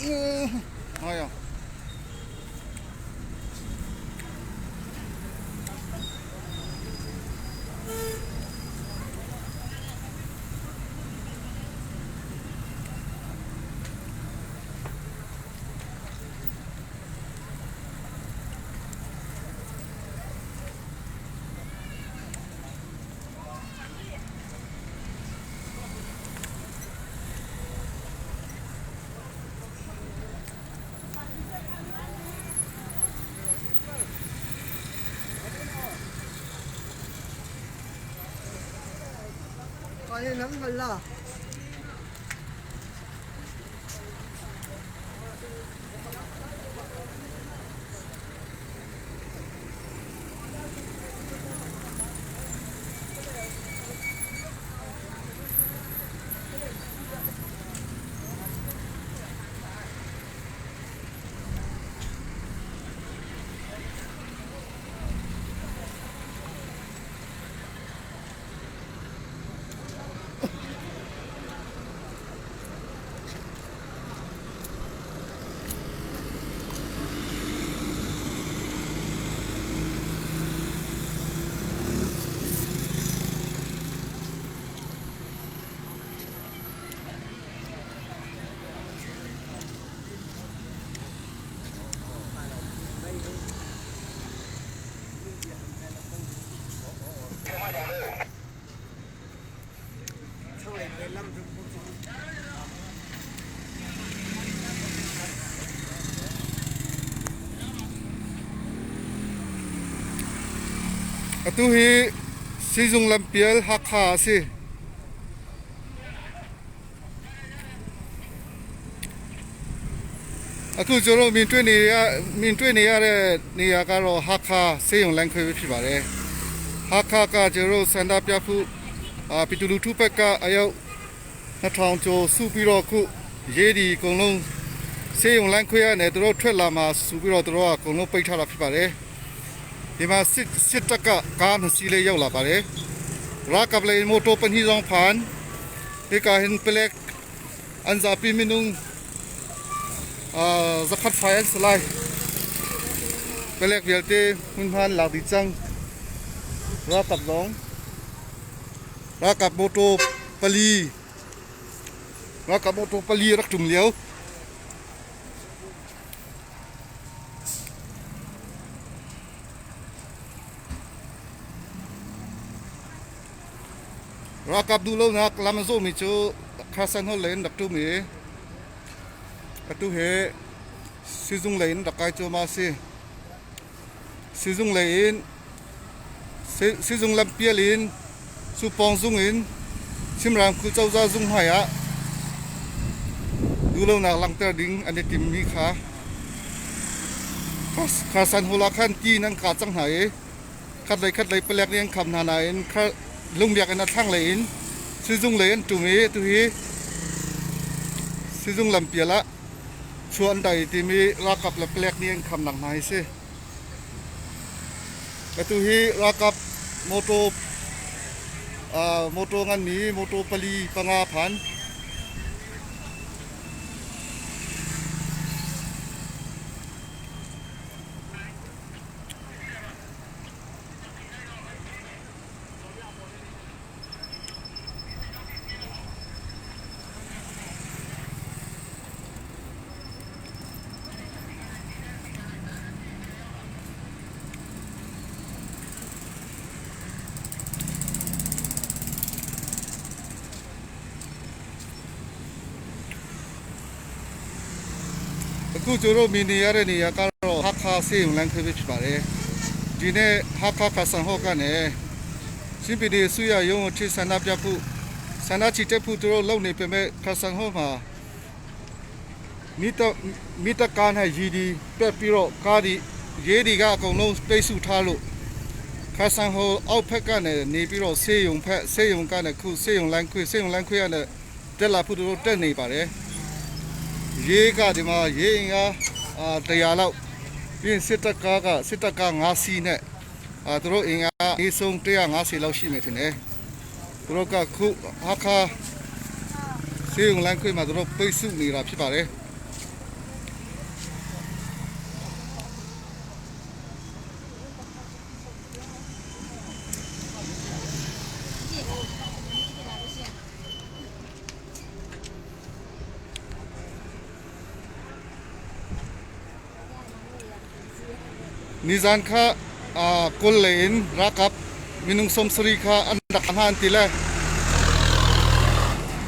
哎呀！Atu hi sizung lampial Hakha a si. Atu ကျွန်တော်မြင်တွေ့နေရမြင်တွေ့နေရတဲ့နေရာကတော့ဟာခါစေယုံလန်ခွေပဲဖြစ်ပါတယ်။ဟာခါကကျွန်တော်စန္ဒပြဖို့အာပီတူလူထုဘက်ကအယောက်2000ကျော်စုပြီးတော့ခုရေးဒီအကုန်လုံးစေယုံလန်ခွေရနေသူတို့ထွက်လာမှာစုပြီးတော့သူတို့ကအကုန်လုံးပိတ်ထားတာဖြစ်ပါတယ်။ဒီမှာစစ်စစ်တပ်ကကားနှစ်စီးလေးရောက်လာပါတယ်။ရာကပလေမိုတိုပန်ဟီဇောင်ဖန်ဒီကဟင်ပလက်အန်ဇာပီမီနုံ zakhat fai an si lai. Palek vialte hmunhma an lak dih cang. Ralkap zong ralkap motor pali ralkap motor pali rak ṭum lio. Ralkap duhlonak lam a zawhmi cu Kherson hall lei in rak ṭum i Atu hi sizung lei in rak kai cuahmah a si. Sizung lei in sizung lampial in Supawng zung in Chinram khu cozah zung hmai ah duhlonak langhter ding an i timmi kha Kharsan Hall ah khan ti in an kah cang hna i khatlei khatlei palek nih an kham hna nain lungbiak in a thlanglei in sizung lei an ṭum i tuhi sizung lampial ah chuah an dai timi ralkap le palek nih an khamnak hna hi si. Atu hi ralkap motor motor nganmi motor pali panga phan. အခုကျတို့မြင်နေရတဲ့နေရာကတော့ဟာခါစေုံလမ်းခွေပဲဖြစ်ပါတယ်ဒီနေ့ဟာခါခါဆန်ဟော့ကနေရှင်ပြည်နယ်စုရရုံးအထိဆန္ဒပြဖို့ဆန္ဒချီတက်ဖို့တို့လုပ်နေပေမဲ့ခါဆန်ဟော့မှာမိတမိတကားနဲ့ရီဒီပြက်ပြီးတော့ကားဒီရေးဒီကအကုန်လုံးပိတ်ဆို့ထားလို့ခါဆန်ဟောအောက်ဖက်ကနေနေပြီးတော့ဆေးရုံဖက်ဆေးရုံကနေခုဆေးရုံလမ်းခွေဆေးရုံလမ်းခွေကနေတက်လာဖို့တို့တက်နေပါတယ် ရေးကဒီမှာရေးအင်ကအာ100လောက်ပြီးရင်စစ်တပ်ကားကစစ်တပ်ကား5စီးနဲ့အာသူတို့အင်အားအေးဆုံး150လောက်ရှိမယ်ထင်တယ်သူတို့ကခုဟာခါစေုံလန်ခွေမှာသူတို့ပိတ်စုနေတာဖြစ်ပါတယ်။ Nizan kha Kawl lei in ralkap minung 70 kha an rak hna an ti le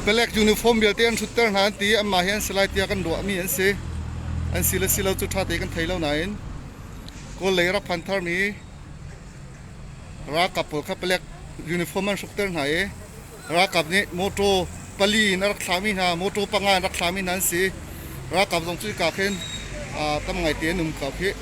palek uniform vialte an hrutter hna an ti. Anmah hi an si lai tiah kan ruahmi an si. An si le si lo cu ṭha te kan thei lo nain Kawl lei rak phan tharmi ralkap pawl kha palek uniform an hrukter hna i ralkap nih mawṭaw pali in a rak thlahmi hna, mawṭaw panga in rak thlahmi hna an si. Ralkap zong cu hika khin tam ngaite an um ko khih.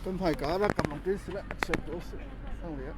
Kan hmaika ralkap lawng te si le chiat tu si sang le.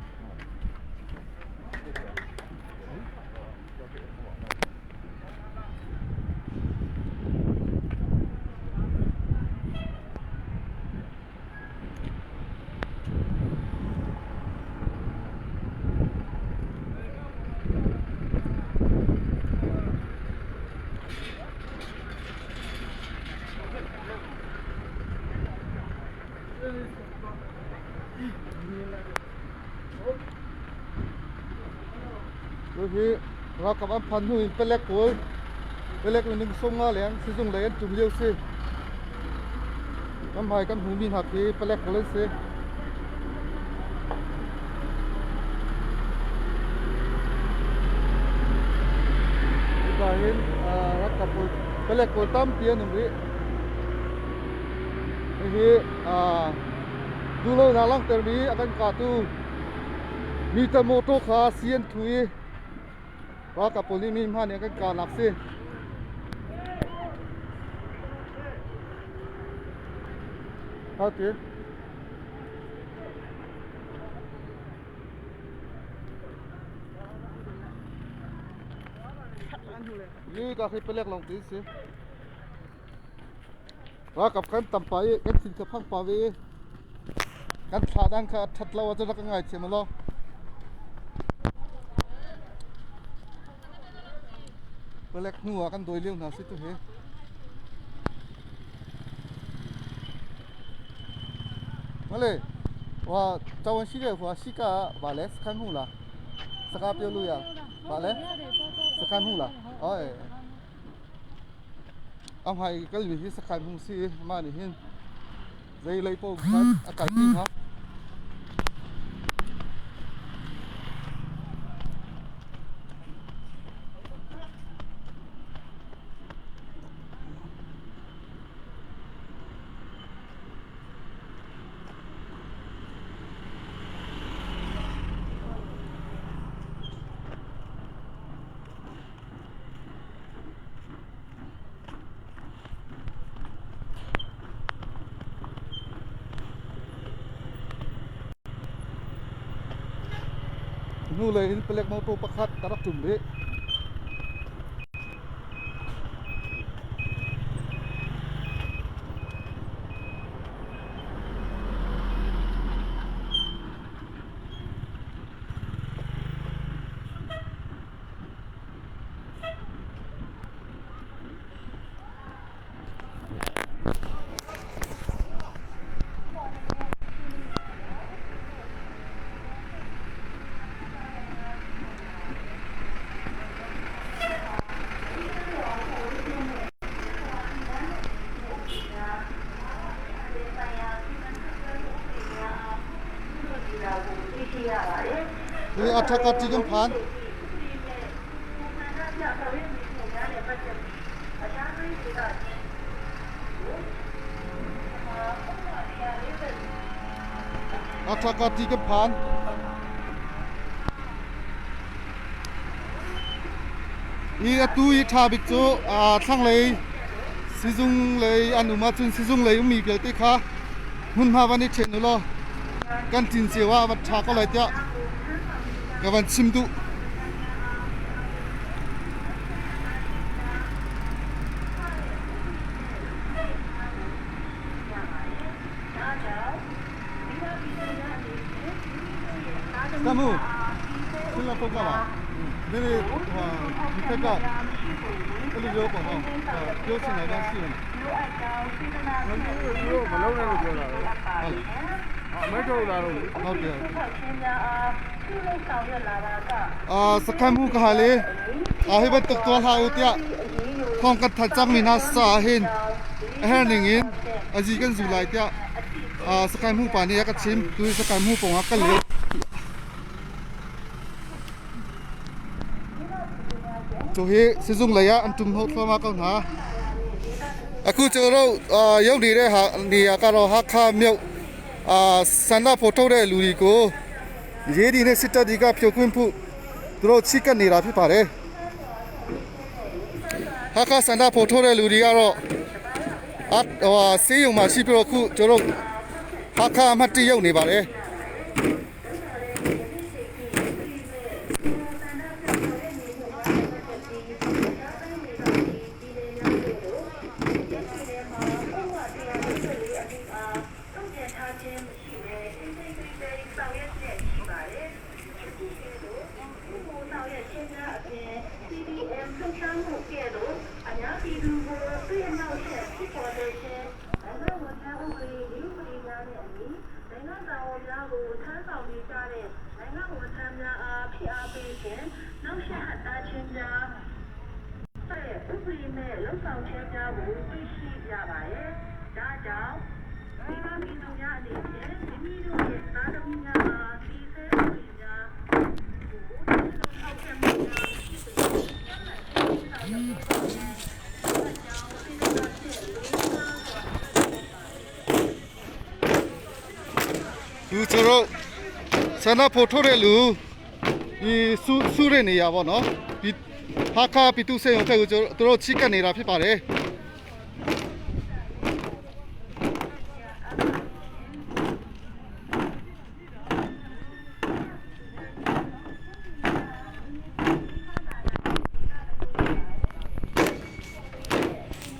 Hi ralkap an phan hnu in palek pawl palek minung 50 leng sizung lei an ṭum lio si. Kan hmai kan hmuhmi hna khi palek pawl an si. Hika hin ralkap pawl palek pawl tampi an um rih. Hihi duhlonak langhtermi a kan kahtu mita mawṭaw kha si an thu i ralkap pawl nih mi hma nih an kan kahnak si. Hati. Ni ka khi palek long ti si. Ralkap kan tam pah i kan thin kha phang pah ve i kan thlah dan kha a ṭhat lo ahcun rak ka ngaithiam ulaw. Palek hnu ah kan dawi lio hna si tu hi. Male, wa chawan shi le hua shi ka ba le sakhan hu la. Saka pio lu ya. Ba le sakhan hu la. Oi. A hmai i kalmi hi sakhan hung si i amah nih hin zei lei paoh khan a kalpi hna. Hnulei in palek motor pakhat a rak ṭum rih. Hi a ṭhaka ṭi kan phan. Athaka ti kan phan. I atu i ṭha bik cu thlanglei sizung lei an um ahcun sizung lei ummi vialte kha hmunhma van i ṭhen u law kan ṭin cio ah a va ṭha ko lai tiah ka van chim duh. တမှုဆင်းလာပုတ်ကပါဒီနေ့ဟိုဒီဖက်ကအဲ့လိုပြောပေါ့နော်ပြောချင်တာတော့ရှိတယ် သူတို့မလုံးနဲ့လို့ပြောတာပဲ ဟုတ် အမိတ်ထုတ်လာတော့လေ ဟုတ်တယ်အာစကမှုကဟာလေအာဟိဘတ်တော့ဟာဦးတျခေါင်ကထချမ်မီနာစာဟင်အဟဲနင်းင်အဂျီကန်ဇူလိုက်တျအာစကမှုပါနေရကချင်းသူစကမှုပုံကလေ သူဟေစစ်စုံလျာအန်တုံဟုတ်သမာကောင်ဟာအခုကျွန်တော်တို့အာရုပ်နေတဲ့ဟာနေရာကတော့ဟာခါမြုပ်အာဆန္ဒဖို့ထုတ်တဲ့လူတွေကိုရေးဒီနဲ့စစ်တပ်တွေကဖြိုခွင်းဖို့သူတို့ချိကပ်နေတာဖြစ်ပါတယ်ဟာခါဆန္ဒဖို့ထုတ်တဲ့လူတွေကတော့အဟိုစေးရုံမှာရှိပြီးတော့အခုကျွန်တော်တို့ဟာခါအမှတ်တရုပ်နေပါတယ် လူကျွန်တော်ဆန္ဒဖို့ထုတ်တဲ့လူဒီစူစူတဲ့နေရာပေါ့နော်ဒီဟာခါပီတူစေရုံဖက်ကိုကျွန်တော်တို့ချိကပ်နေတာဖြစ်ပါတယ်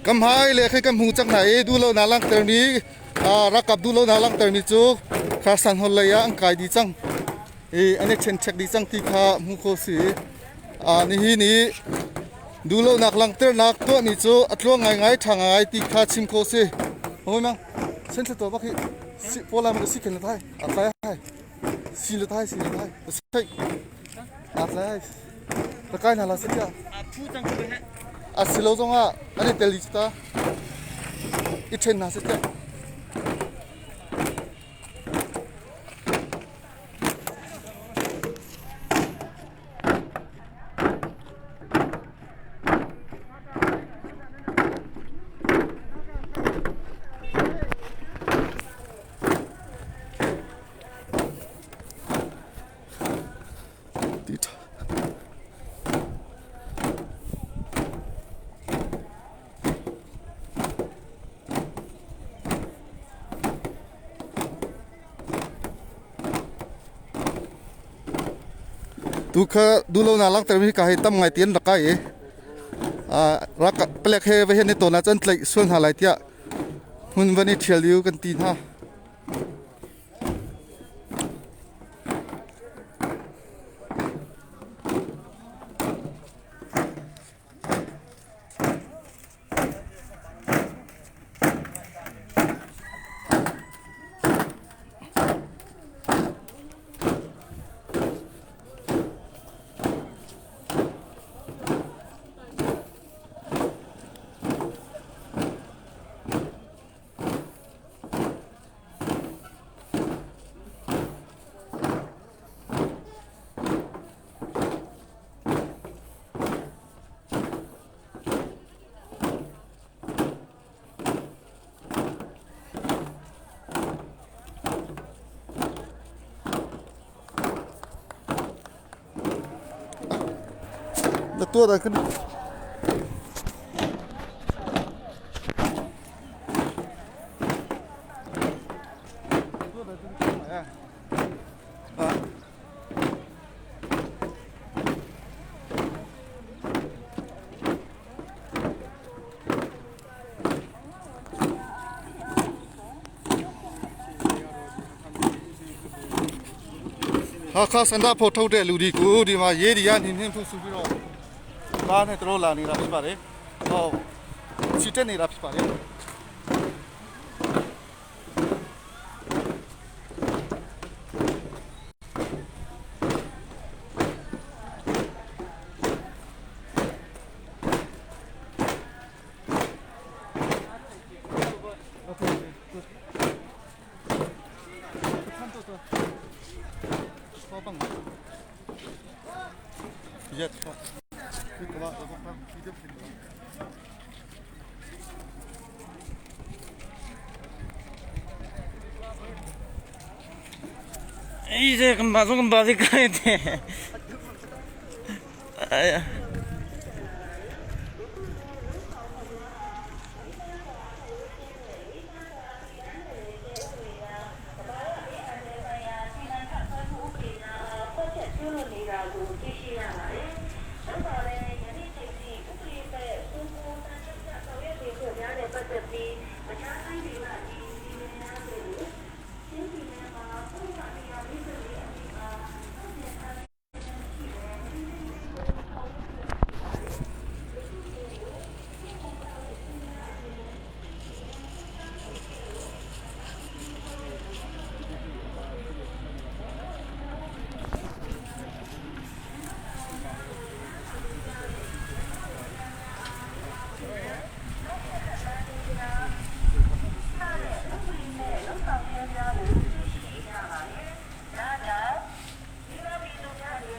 ကမ်ဟိုင်လေခေကမ်ဟူจักไหนดูโลนาลังเตอร์นี้อ่ารักกับดูโลนาลังเตอร์นี้จูคาสันฮอลเลยอังกายดีจังเออันนี้เชนเช็คดีจังที่คามูโคสีอ่านี่ฮีนี่ดูโลนักลังเตอร์นักตัวนี้จูอัตลวงไงไงทางไงที่คาชิมโคสีโอ้ยมั้งเส้นตัวบักฮีสิโปลามันสิเข็นละไทยอัตลายให้สีละไทยสีละไทยใช่อัตลายตะไคร้น่ะละสิจ้ะ အစလုံးဆောင်ကအဲ့ဒီတယ်လီစတာအချင်နာစတဲ့ဒီထဒုခဒူလောနာလောက်တမီကဟိတမ်ငိုင်ទៀนรกายอ่ารักเปลกเฮเวเฮนี่ตัวน่ะจันทลส่วนหาลายเตียหุ่นวันนี้เที่ยวลิวกันตีนฮะ多的跟。 ဟာခါစန္ဒဖို့ထုတ်တဲ့လူတွေကိုဒီမှာရေးဒီကနေနှင်းဖို့ဆိုပြီးတော့ကားနဲ့တို့လာနေတာဖြစ်ပါတယ်။ဟောချစ်တက်နေတာဖြစ်ပါတယ်။ 이제 그만 이제 금방 금방 가야 돼. 아야.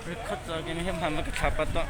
Record lagi ni hamba ke capat tok.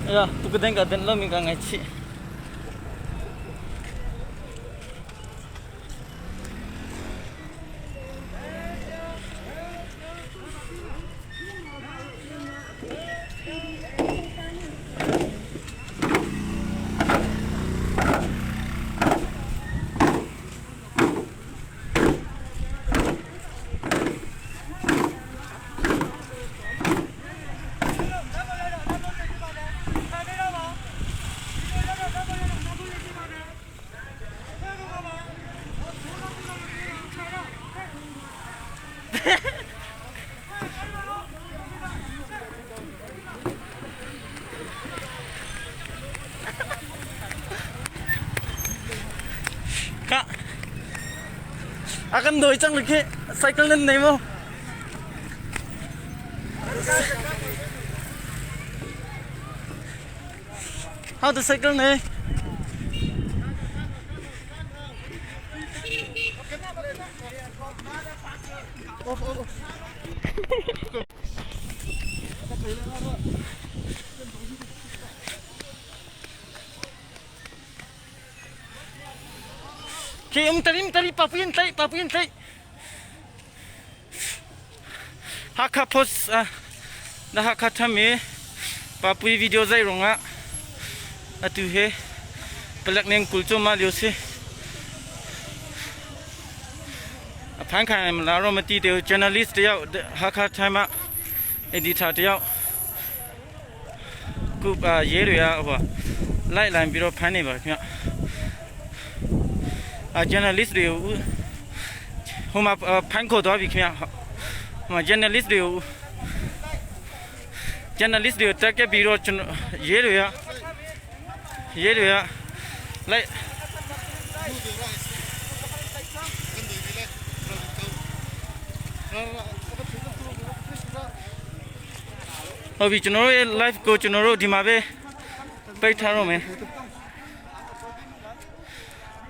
Ya, tu kedeng ka den lo mi ka ngai chi. Ka. Akan doi chang likhe cycle nen nei mo. How the cycle ne? Khi um tarim tari papuin tai papuin tai. Hakha post na Hakha thami papui video zai ronga atu he palak neng kulcho ma liu si အဖန်ခံလာတော့မတိတယ် journalist တယောက် Hakha time editor တယောက် အခုရဲတွေကဟိုလိုက်လံပြီးတော့ဖမ်းနေပါခင်ဗျအာ journalist တွေကိုဟိုမှာဖမ်းခေါ်သွားပြီခင်ဗျဟိုမှာ journalist တွေကို journalist တွေကိုတက်ခဲ့ပြီးတော့ကျွန်တော်ရဲတွေကရဲတွေကလိုက် ဟုတ်ပြီကျွန်တော်တို့ရဲ့ live ကိုကျွန်တော်တို့ဒီမှာပဲပိတ်ထားတော့မယ်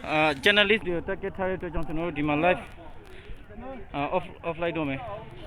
အာ journalist တွေတက်ခဲ့ထားတဲ့အတွက်ကြောင့်ကျွန်တော်တို့ဒီမှာ live အာ off off လိုက်တော့မယ်။